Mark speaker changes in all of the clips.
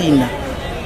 Speaker 1: Lina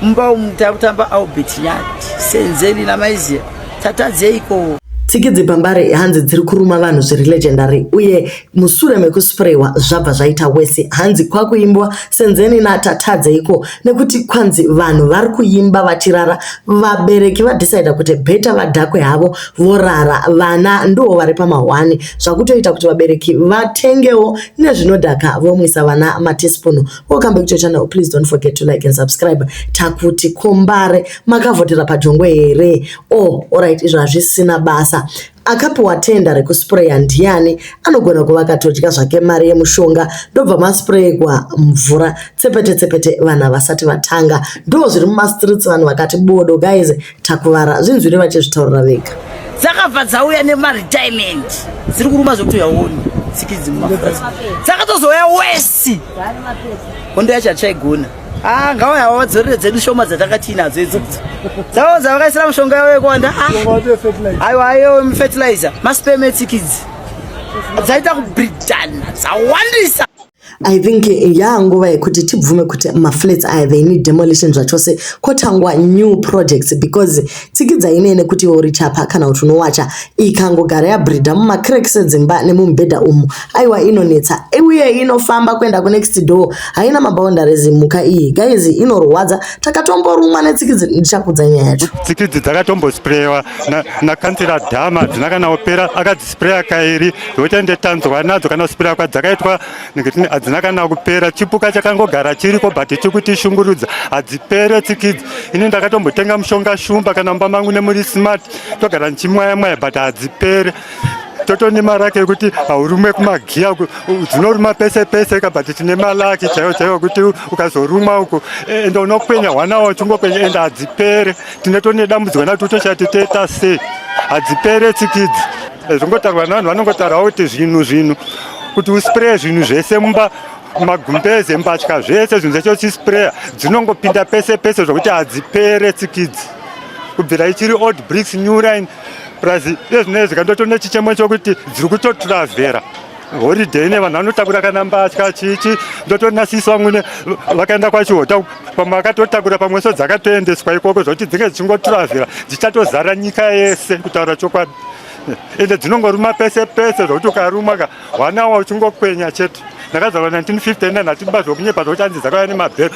Speaker 1: mumba umu takutamba Albert Nyati Senzeni naMaiziya tatadzeiko?
Speaker 2: Tsikidzi pambare hanzi dziri kuruma vanhu zviri legendary uye musure mekusprewa zvabva zvaita wese hanzi kwakuimbwa Senzeni naTatadzeiko nekuti kwanzi vanhu vari kuimba vachirara vabereki vadecida kuti better vadhakwe havo vorara vana ndiwo vari pamahwani zvakutoita kuti vabereki vatengewo nezvinodhaka vomwisa vana mateaspoon. Welcome back to your channel. Please don't forget to like and subscribe. Takuti kombare makavhotera pajongwe here? Oh, alright, izvo hazvisina basa. Akapiwa tenda rekuspreya ndiani? Anogona kuva akatodya zvake mari yemushonga ndobva maspreyegwa mvura tsepete tsepete vanhu havasati vatanga. Ndo zviri mumastreets vanhu vakati bodo guys takuvara zvinzwire vachizvitaurira vega.
Speaker 1: Dzakabva dzauya nemaretirement dziri kuruma zvekuti uyaoni tsikidzi mumafurazi dzakatozouya wesi hondo yacho hatichaigona. Ah, ngawaya wadzorere dzedu shoma dzatanga tiinadzo idzodzo dzavo dzavakaisira mushonga yavo yekuwanda. Ah, aiwa ayo fertilizer masperm etsikidzi dzaita kubridana dzawandisa.
Speaker 2: I think yaanguva yekuti tibvume kuti maflats aya they need demolition zvachose kotangwa new projects because tsikidza inei nekuti iwe uri chapa kana kuti unowacha ikangogara yabreeda mumacracks edzimba nemumubhedha umu aiwa inonetsa uye inofamba kuenda kunext door haina maboundaries mhuka iyi guys inorwadza takatomborumwa netsikidzi ndichakudza nyaya yacho.
Speaker 3: Tsikidzi dzakatombosprewa nakansela Dhama hadzina kana kupera akadzispreya kairi zvekuti ende tanzwa nadzo kana kuspreya kwadzakaitwa nekuti hadzina kana kupera chipuka chakangogara chiriko but chikutishungurudza hadzipere tsikidzi ini ndakatombotenga mushonga shumba kana mumba mangu nemuri smart togara ndichimwaya mwaya but hadzipere totone maraki ekuti haurumwe kumagiya dzinoruma pese pese ka but tine malaki chaiwo chaiwo kuti ukazorumwa uko ende unokwenya hwana uchingokwenya ende hadzipere tine tone dambudziko nato toshati toita sei hadzipere tsikidzi Zvingotaurwa nevanhu vanongotaurawo kuti zvinhu zvinhu kuti uspraye zvinhu zvese mumba magumbeze mbatya zvese zvinhu zvacho uchispraya dzinongopinda pese pese zvokuti hadzipere tsikidzi kubvira ichiri old bricks new line plus ezvinezvi kandoto nechichemo chokuti dziri kutotravhera holiday ine vanhu vanotakura kana mbatya chichi ndotonasisa vamwe vakaenda kwachihota pamwe vakatotakura pamwe so dzakatoendeswa ikoko zvokuti dzinge dzichingotravhera dzichatozara nyika yese kutaura chokwadi ende dzinongoruma pese pese zvokuti ukaruma ka hwanawa uchingokwenya chete. Ndakazvarwa 1959 hatiba zvokunyepa zvokuti hanzi dzakauya nemabhero.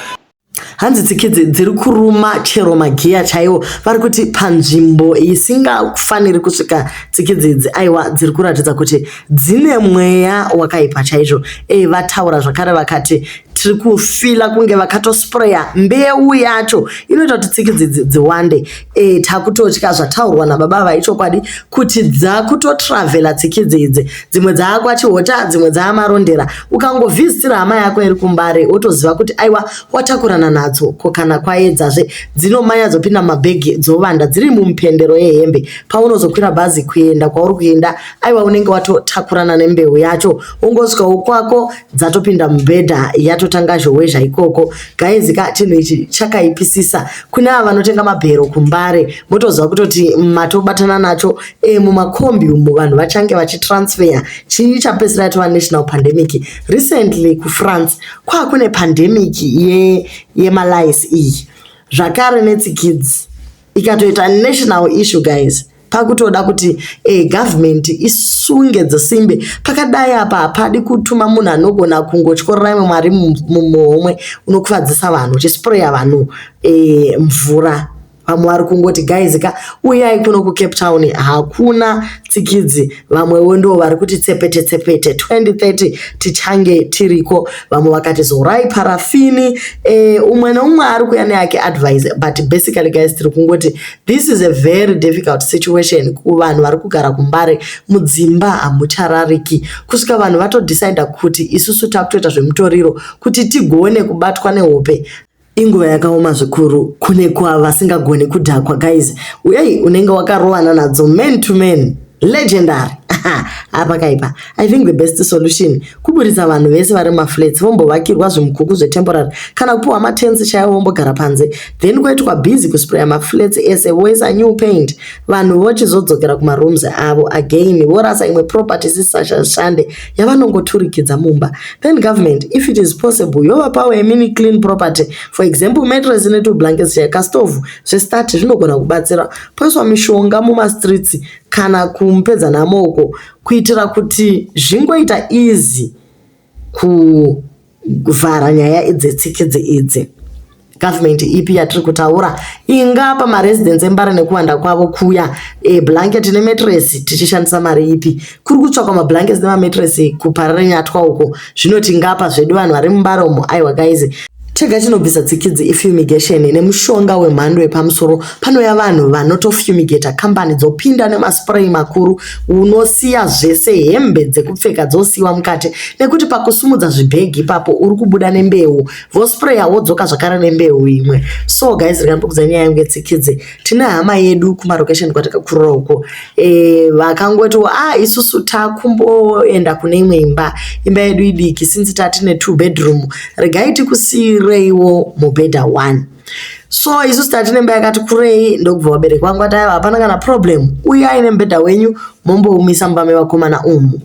Speaker 2: Hanzi tsikidzi dziri kuruma chero magiya chaiwo vari kuti panzvimbo isingafaniri kusvika tsikidzi idzi aiwa dziri kuratidza kuti dzine mweya wakaipa chaizvo. E, vataura zvakare vakati tiri kufila kunge vakatospreya mbeu yacho inoita kuti tsikidzi idzi dziwande. E, takutotya zvataurwa nababa ava ichokwadi kuti dzakutotravhela tsikidzi idzi dzimwe dzaakwaChihota dzimwe dzaaMarondera ukangovhizitira hama yako iri kuMbare wotoziva kuti aiwa watakurana nadzo. Ko kana kwaedzazve dzinomanya dzopinda mumabhegi dzovanda dziri mumupendero yehembe paunozokwira bhazi kuenda kwauri kuenda aiwa unenge watotakurana nembeu yacho wongosvikawo kwako dzatopinda mubhedha yatotanga zhowezha ikoko. Guys ka chinhu ichi chakaipisisa kune ava vanotenga mabhero kuMbare motoziva kutoti matobatana nacho. E, mumakombi umu vanhu vachange vachitransfer chii chapedzisira yatova national pandemic. Recently kuFrance kwakune pandemic yemalice iyi zvakare netsikidzi ikatoita national issue guys. Pakutoda kuti government isunge dzisimbe pakadai apa hapadi kutuma munhu anogona kungotyorera imwe mari muhomwe unokuvadzisa vanhu uchispreya vanhu mvura. Vamwe vari kungoti guys ka uyai kuno kuCape Town hakuna tsikidzi vamwewo ndo vari kuti tsepete tsepete 2030 tichange tiriko vamwe vakati zorai parafini. Umwe neumwe ari kuuya neake advice but basically guys tiri kungoti this is a very difficult situation kuvanhu vari kugara kuMbare mudzimba hamucharariki kusvika vanhu vatodecida kuti isusu takutoita zvemutoriro kuti tigone kubatwa nehope. Inguva yakaoma zvikuru kune kwa vasingagoni kudhakwa guys uyai unenge wakarovana nadzo man to man legendary. Apa kaipa. I think the best solution kuburitsa vanhu vese vari mumaflats, vombovakirwa zvimukuku zvetemporary kana kupiwa matents chaivo, vombogara panze. Then kuitwa busy kuspraya maflats ese, voisa new paint, vanhu vochizodzokera kumarooms avo again, vorasa imwe property isisashande yavanongoturikidza mumba. Then government, if it is possible, yovapawo a mini clean property, for example mattress netwo blankets, chakastovhu zvestart zvinogona kubatsira. Poiswa mishonga mumastreets kana kumupedza namo uko, kuitira kuti zvingoita easy kuvhara nyaya dzetsikidzi idzi. Government ipi yatiri kutaura ingapa maresidents eMbare nekuwanda kwavo kuya blanket nemattress tichishandisa mari ipi? Kuri kutsvakwa mablankets nemamattress kuParirenyatwa uko. Zvinoti ngapa zvedu vanhu vari muMbare umo. Aiwa guys, chega chinobvisa tsikidzi ifumigation nemushonga wemhando yepamusoro. Panouya vanhu vanotofumigata, kambani dzopinda nemaspray makuru. Unosiya zvese, hembe dzekupfeka dzosiyiwa mukati, nekuti pakusumudza zvibhegi ipapo uri kubuda nembeu, vospraya, wodzoka zvakare nembeu imwe. So guys, rikandokudza nyaya yangu yetsikidzi. Tine hama yedu kumarokesheni kwatakakurira uko, vakangoti, "A ah, isusu takumboenda kune imwe imba, imba yedu idiki, since tatine two bedroom, regai tikusiyireiwo mubhedha one." So isusu tatine imba yakati kurei. Ndokubva vabereki vangu vati, "Aiwa, hapana kana problem, uyai nemubhedha wenyu momboumisa mumba mevakomana umu."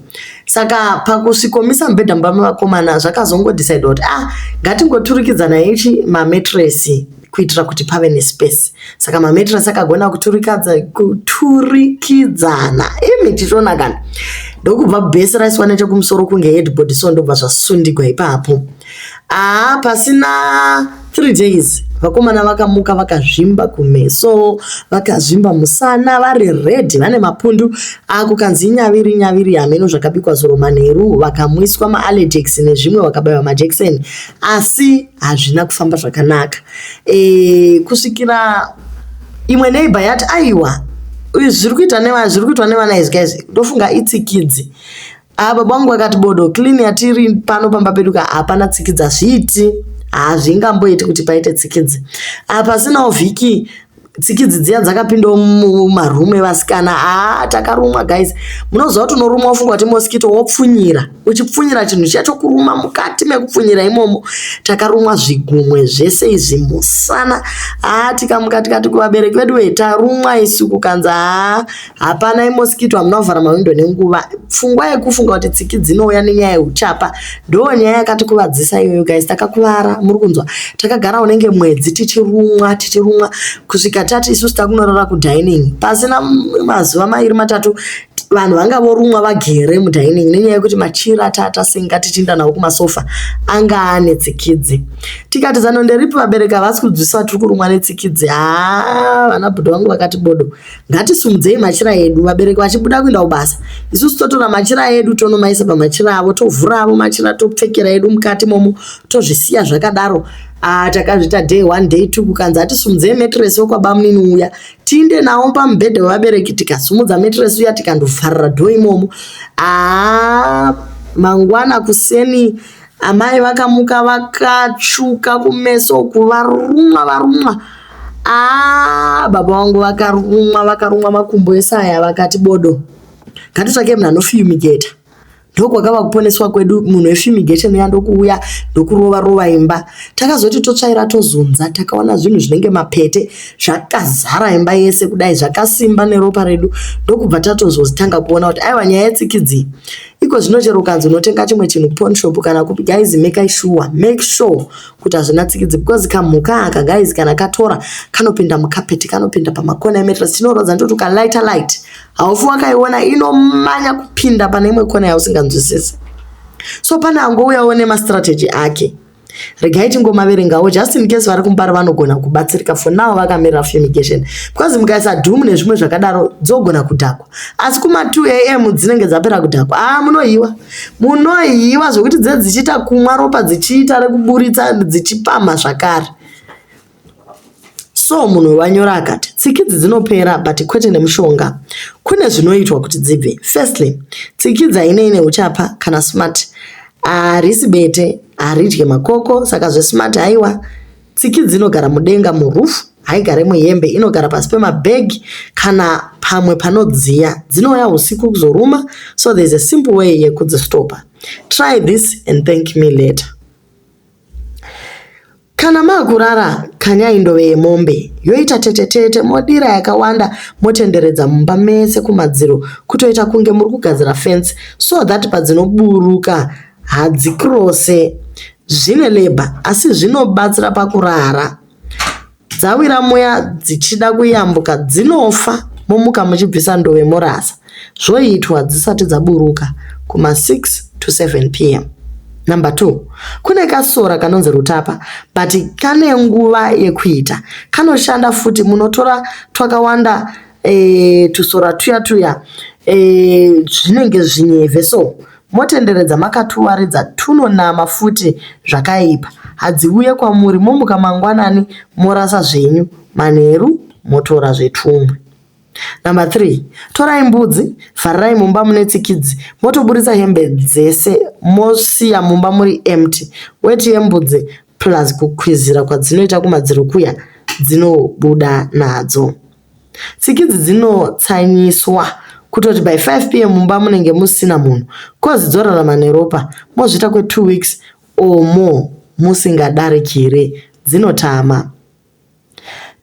Speaker 2: Saka pakusvikomisa mubhedha mumba mevakomana, zvakazongodecide kuti, ah, ngatingoturikidzana ichi mamattress kuitira kuti pave nespace. Saka mamattress akagona kuturikidzana imi tichiona kana ndokubva bhesi raiswa nechekumusoro kunge headboard. So ndobva zvasundigwa ipapo. Aa, pasina 3 days vakomana vakamuka vakazvimba kumeso, vakazvimba musana, vari red, vane mapundu. Akukanzi inyaviri nyaviri, hameno zvakabikwa zuro manheru. Vakamwiswa maAllergex nezvimwe, vakabayiwa majekiseni, asi hazvina kufamba zvakanaka, kusvikira imwe neighbor yati, "Aiwa, zviri kuitwa nevana izvi guys, ndofunga itsikidzi." Ah, baba vangu vakati, "Bodo, clean yatiri pano pamba pedu ka, hapana tsikidzi, hazviiti, hazvingamboiti kuti paite tsikidzi." Pasinawo vhiki, tsikidzi dziya dzakapindawo mumarumu evasikana. Haa, takarumwa guys. Munoziva kuti unorumwa ufunga kuti mosquito, wopfunyira, uchipfunyira chinhu chiya chokuruma. Mukati mekupfunyira imomo takarumwa zvigumwe zvese izvi, musana. Haa, tikamuka tikati kuvabereki vedu, "We, tarumwa isu." Kukanzi, "Haa, hapana, imosquito, hamuna kuvhara mawindo nenguva." Pfungwa yekufunga kuti tsiki dzinouya nenyaya yeuchapa ndo nyaya yakatikuvadzisa iyoyo guys. Takakuvara, muri kunzwa? Takagara unenge mwedzi tichirumwa, tichirumwa, kusvika tati isusu takunorara kudining. Pasina mazuva 2 3, vanhu vanga vorumwa vagere mudining, nenyaya yekuti machira tatasenga tichiinda nawo kumasofa anga ane tsikidzi. Tikati, "Zano nderipi? Vabereki havasi kunzwisisa, tiri kurumwa netsikidzi." Haa, vana bhudhi vangu vakati, "Bodo, ngatisumudzei machira edu. Vabereki vachibuda kuenda kubasa, isusu totora machira edu, tonomaisa pamachira avo, tovhura avo machira, topfekera edu mukati momo, tozvisiya zvakadaro." Ah, takazviita day one, day two, kukanzi atisumudzei mattress wekwabamunini uya, tiinde nawo pamubhedha wevabereki. Tikasumudza mattress uya, tikandovharira door imomo. Aa, mangwana kuseni amai vakamuka vakatsvuka kumeso, kuvarumwa varumwa. Aa, baba vangu vakarumwa, vakarumwa makumbo esaya. Vakati, "Bodo, ngatitsvake munhu anofumigata." Ndokwakava kuponeswa kwedu. Munhu wefumigation uya ndokuuya, ndokurova rova imba. Takazoti totsvaira, tozunza, takaona zvinhu zvinenge mapete zvakazara imba yese kudai, zvakasimba neropa redu. Ndokubva tatozotanga kuona kuti, aiwa, nyaya yetsikidzi iko zvino, chero ukanzi unotenga chimwe chinhu kupawnshop kana kupi, guys, make sure, make sure kuti hazvina tsikidzi, because kamhuka aka guys, kana katora, kanopinda mukapeti, kanopinda pamakona emattress. Chinorodza ndoti ukalighta light, haufi wakaiona, inomanya kupinda pane imwe kona yausinganzwisisi. So pane angouyawo nemastrategy ake, regai tingomaverengawo just in case vari kuMbare vanogona kubatsirika. For now vakamirira fumigation, because mukaisa Doom nezvimwe zvakadaro dzogona kudhakwa, asi kuma2 am dzinenge dzapera kudhakwa. A, munohiwa, munohiwa zvokuti dze dzichiita kumwa ropa, dzichiita rekuburitsa, dzichipamha zvakare. So munhu wanyora akati tsikidzi dzinopera, but kwete nemushonga. Kune zvinoitwa kuti dzibve. Firstly, tsikidzi hainei neuchapa kana smart, harisi bete, haridye makoko, saka zvesmart haiwa. Tsikidzi inogara mudenga muroof. Haigare muhembe, inogara pasi pemabhegi kana pamwe panodziya. Dzinouya usiku kuzoruma, so there's a simple way yekudzistopa. Try this and thank me later. Kana makurara kanyai ndove yemombe yoita tete tete modira yakawanda motenderedza mumba mese kumadziro kutoita kunge muri kugadzira fence so that padzinoburuka hadzikirose. Zvine labour asi zvinobatsira pakurara. Dzawira muya dzichida kuyambuka dzinofa momuka muchibvisa ndove morasa. Zvoitwa dzisati dzaburuka kuma 6 to 7 pm. Number 2. Kune kasora kanonzi rutapa but kane nguva yekuita. Kanoshanda futi munotora twakawanda e, tusora tuya tuya e, zvinenge zvinyevhe so motenderedza makatuwaridza tunonama futi zvakaipa hadziuye kwamuri momuka mangwanani morasa zvenyu manheru motora zvetumwe. Number 3. Torai mbudzi, vharirai mumba mune tsikidzi, motoburitsa hembe dzese mosiya mumba muri empty. Weti yembudzi plus kukwizira kwadzinoita kumadziro kuya dzinobuda nadzo. Tsikidzi dzinotsanyiswa kutoti by 5 pm mumba munenge musina munhu kozi dzorarama neropa mozviita kwe 2 weeks or more musingadarikire dzinotama.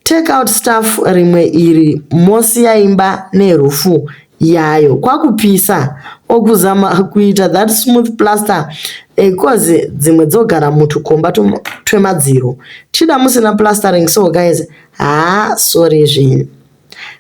Speaker 2: Take out stuff rimwe iri mosiya imba nerufu yayo kwakupisa or kuzama kuita that smooth plaster cause dzimwe dzogara mutukomba twemadziro. Chida musina plastering so guys haa sorry zvenyu.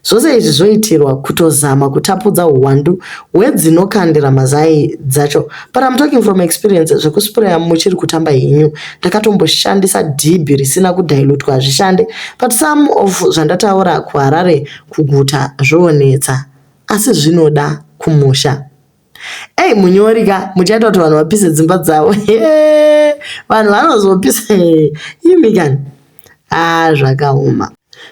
Speaker 2: Zvose izvi zvoitirwa kutozama kutapudza huwandu hwedzinokandira mazai dzacho. But I'm talking from experience zvekuspraya muchiri kutamba henyu. Ndakatomboshandisa dhibhi risina kudhailutwa hazvishande. But some of zvandataura kuHarare kuguta zvoonetsa. Asi zvinoda kumusha. Ei munyori ka muchaita kuti vanhu vapise dzimba dzavo. Vanhu vanozopisa imi kani. Ah zvakaoma.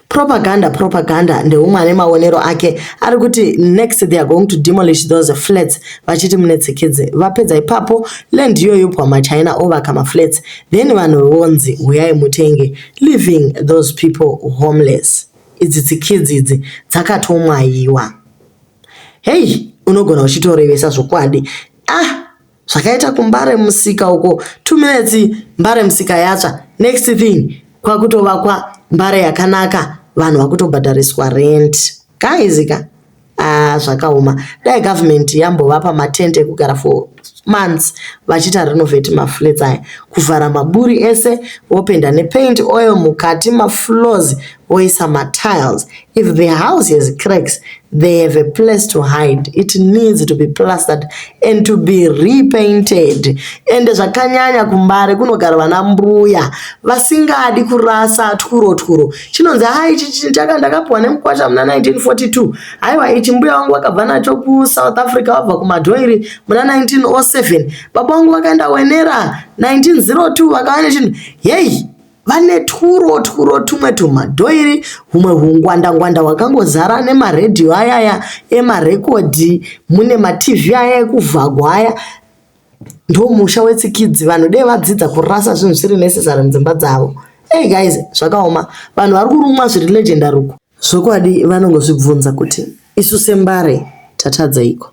Speaker 2: Propaganda propaganda ndeumwe ane maonero ake ari kuti next they are going to demolish those flats vachiti mune tsikidzi vapedza ipapo land iyoyo pwa machina ovaka maflats then vanhu vonzi huyai mutenge leaving those people homeless idzi tsikidzi idzi dzakatomwayiwa hei unogona uchitorevesa zvokwadi ah zvakaita kumbare musika uko 2 minutes mbare musika yatsva next thing kwakutovakwa mbare yakanaka vanhu vakutobhadhariswa rent guys ka ah zvakaoma dai government yambovapa matende ekugara for months vachiita renovate maflats aya kuvhara maburi ese vopenda nepaint oil mukati mafloors voisa matiles if the house has cracks they have a place to hide it needs to be plastered and to be repainted ende zvakanyanya kumbare kunogara vana mbuya vasingadi kurasa twuro twuro chinonzi hai ichi chaka ndakapiwa nemukwasha muna 1942 haiwa ichi mbuya vangu vakabva nacho kusouth africa vabva kumadhoiri muna 1907 baba vangu vakaenda wenera 1902 vakava nechinhu hei vane twuro twuro tumwe tumadhoiri humwe hungwanda-ngwanda hwakangozara nemaredhiyo ayaya emarekodhi mune matv aya ekuvhagwa aya ndomusha wetsikidzi vanhu dei vadzidza kurasa zvinhu zvisiri necessary mudzimba dzavo hey guys zvakaoma vanhu vari kurumwa zviri legendary uku zvokwadi vanongozvibvunza kuti isu sembare tatadzeiko.